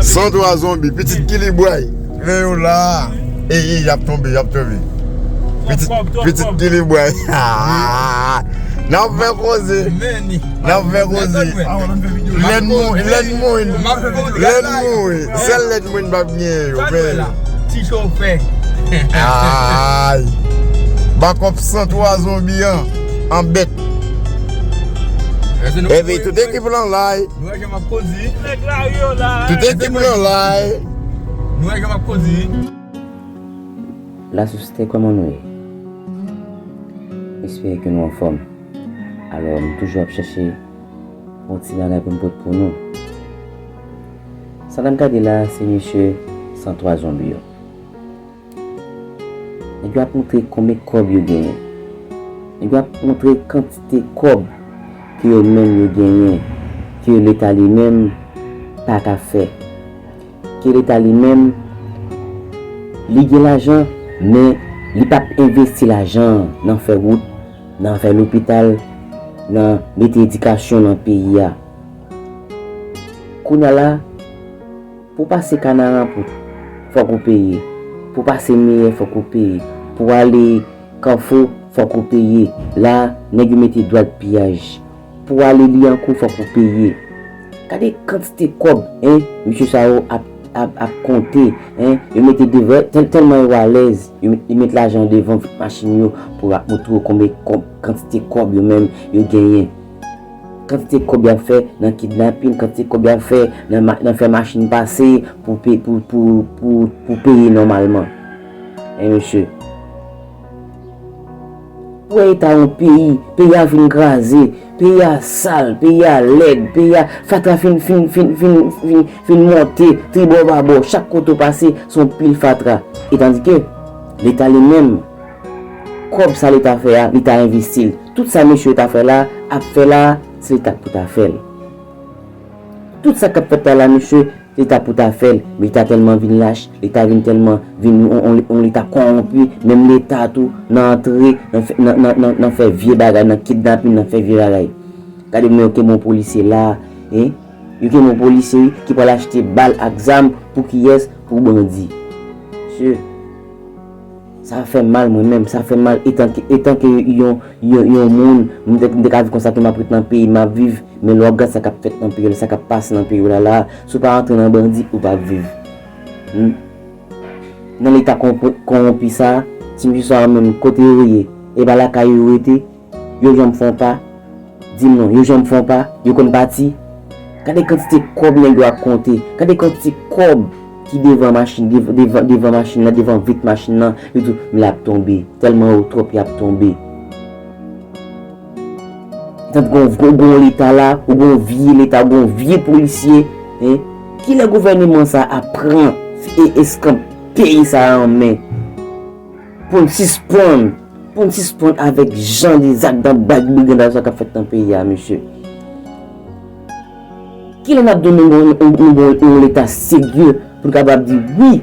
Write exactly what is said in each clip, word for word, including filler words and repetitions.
San twa zonbi, pitit kilibway. Men yo la. Ey, ey, y ap tonbe, y ap tonbe. Pitit, pitit kilibway. N ap fè koze. N ap fè koze. Lèd moun, lèd moun. Lèd moun. Sèl lèd moun p ap genyen yo. Men. Ti chofè. Ay. Bakòp san twa zonbi an. An bèt. Epi tout ekip lan lay. Nou wè jan m ap kondi. Nèg lari yo la. Tout ekip lan lay. Nou wè jan m ap kondi. La Sosite, kòman nou ye? M espere ke nou anfòm. Alò, m toujou ap chèche yon ti bagay pou m pote pou nou. Sa n ap gade la, se mesye san twa zonbi yo. Nèg yo ap montre konbyen kòb yo genyen. Nèg yo ap montre kantite kòb ke yo menm yo genyen, ke Leta li menm pa ka fè. Ke Leta li menm, li gen lajan, men li p ap envesti lajan an nan fè wout, nan fè lopital, nan mete edikasyon nan peyi a. Kounye a la, pou w pase Kanaran pou, fòk ou peye. Pou w pase Meyè, fòk ou peye. Pou w ale Kafou, fòk ou peye. La, nèg yo mete dwat piyaj. Pou w ale Lyankou, fòk ou peye. Gade kantite kòb, en, mesye sa yo ap, ap, ap konte, en. Yo mete devan, tèl-, tèlman yo alèz, yo met, yo met lajan devan vit machin yo pou ap montre w konbyen kòb, kantite kòb yo menm yo genyen. Kantite kòb y ap fè nan kidnapin, kantite kòb y ap fè nan ma-, nan fè machin pase pou pe-, pou, pou, pou, pou peye nòmalman. En mesye. Ou wè eta yon peyi, peyi a fin kraze, peyi a sal, peyi a lèd, peyi a fatra fin, fin, fin, fin, fin, fin monte, tribò babò, chak kote w pase, se yon pil fatra. E tandike, Leta li menm, kòb sa Leta fè a, Leta envesti l. Tout sa mesye yo ta fè la, ap fè la, se Leta k pou ta fè l. Tout sa k ap fèt la la, mesye, Leta pou ta fè l. Leta tèlman vin lach, Leta vin tèlman, vin on, on, on Leta kòwonpi, menm Leta tou, nan antre, nan fè, nan, nan, nan, nan fè vye bagay, nan kidnapin, nan fè vye bagay. Gade moun yo kenbe yon polisye la, en? Yo kenbe yon polisye, wi, ki pral achte bal ak zam pou kiyès? Pou bandi. Mesye, sa fè m mal mwen menm, sa fè m mal etanke, etanke yon, yon, yon moun, m te, m te ka viv konsa tou, m ap ret nan peyi m ap viv, men lè w ap gad sa k ap fèt nan peyi w la, sa k ap pase nan peyi w la la, si w pa rantre nan bandi, ou p ap viv. Hmm. Nan Leta konp-, kòwonpi sa, ti mesye sa yo menm, kote yo ye? E pa lakay yo yo rete? Yo janm fè yon pa? Di m non, yo janm fè yon pa? Yo konn pati? Gade kantite kòb nèg yo ap konte. Gade kantite kòb ki devan machin, dev-, devan, devan machin nan, devan vit machin nan. Yo di w, men l ap tonbe. Tèlman yo twòp, y ap tonbe. Tankou gon, gon, gon Leta la, ou gon vye Leta, ou gon vye polisye, en? Kilè gouvèneman sa ap pran e eskanp peyi sa a an men? Pou n sispann, pou n sispann avèk jan de zak dan bag brigandaj sa k ap fèt nan peyi a, mesye. Kilè n ap di nou gon, nou gon yon Leta serye pou n kapab di wi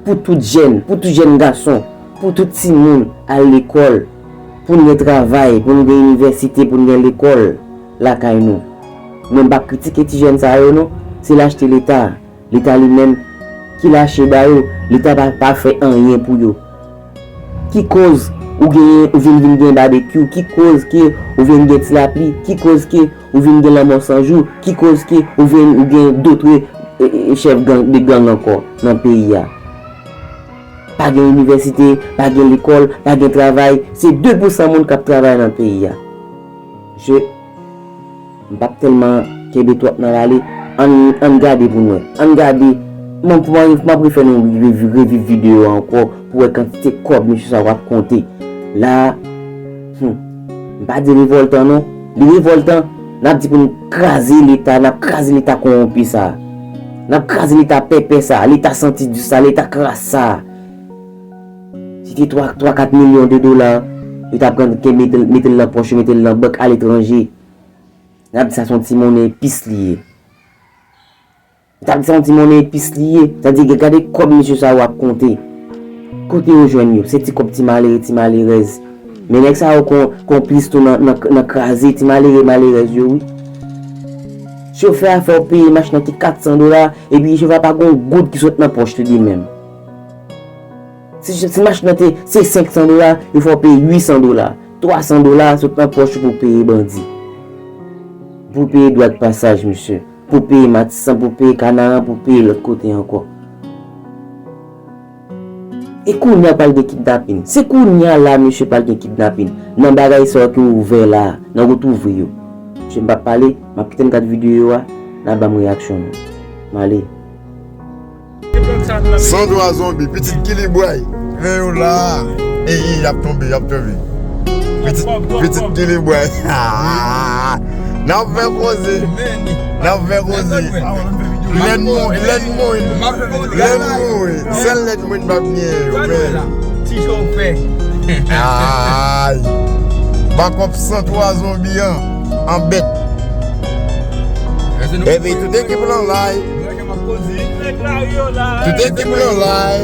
pou tout jèn, pou tout jèn gason, pou tout timoun al lekòl, pou n gen travay, pou n gen inivèsite, pou n gen lekòl lakay nou. Mwen m p ap kritike ti jèn sa yo non, se lachte Leta. Leta li menm ki lache ba yo, Leta pa, pa fè anyen pou yo. Ki koz ou genyen, ou vin, vin gen babekyou? Ki koz ke ou vin gen ti lapli? Ki koz ke ou vin gen lanmò san jou? Ki koz ke ou vin gen dòt, e, e, e, chèf gang, de gang ankò nan peyi a? Pa gen inivèsite, pa gen lekòl, pa gen travay. Se de pou san moun k ap travay nan peyi a. Mesye, m p ap tèlman kenbe twòp nan rale. Ann, ann gade pou n wè. Ann gade. Mwen, pou mwen, m ap refè nou revi-, reviv videyo a ankò pou wè kantite kòb mesye sa yo ap konte. La, hmm, m pa di revòltan non. Li revòltan, n ap di pou n kraze Leta, n ap kraze Leta kowonpi sa a. N ap kraze Leta pèpè sa a, Leta santi di sa a, Leta kras sa a. Si te twa, twa, kat milyon de dola, yo ta pran, ke mete l, mete l nan pòch yo, mete l nan bank aletranje. N ap di sa se yon ti monnen epis li ye. N ap di sa yon ti monnen epis li ye. Sa di, gade kòb mesye sa yo ap konte. Kote yo jwenn yo? Se ti kòb ti malere, ti malerèz. Men nèg sa yo kon-, konplis tou nan, nan, nan kraze ti malere, malerèz yo, wi. Chofè a fè w peye machin nan te kat san dola, epi chofè a pa gen yon goud ki sot nan pòch li li menm. Si, si machin nan te se senk san dola, yo fè w peye uit san dola, twa san dola sot nan pòch ou pou w peye bandi. Pou w peye dwa de pasaj, mesye. Pou w peye Matisan, pou w peye Kanaran, pou w peye lòt kote ankò. E kounye a pral gen kidnapin. Se kounye a la, mesye, pral gen kidnapin. Nan bagay sa yo ki ouvè la, nan wout ouvri yo. Mesye, m p ap pale, m ap kite n gad videyo a, n a ban m reyaksyon nou. M ale. San dwa zonbi, pitit kilibway. Men yo la. Ey, ey, y ap tonbe, y ap tonbe. Pitit, pitit kilibway. N ap fè koze. N ap fè koze. Lèn mouri, lèn mouri. Lèn mouri. Sèl lèn mouri m ap genyen yo, men. Ti chofè. Ay. Bakòp san twa zonbi an, an bèt. Epi tout ekip lan lay. Tout ekip lan lay.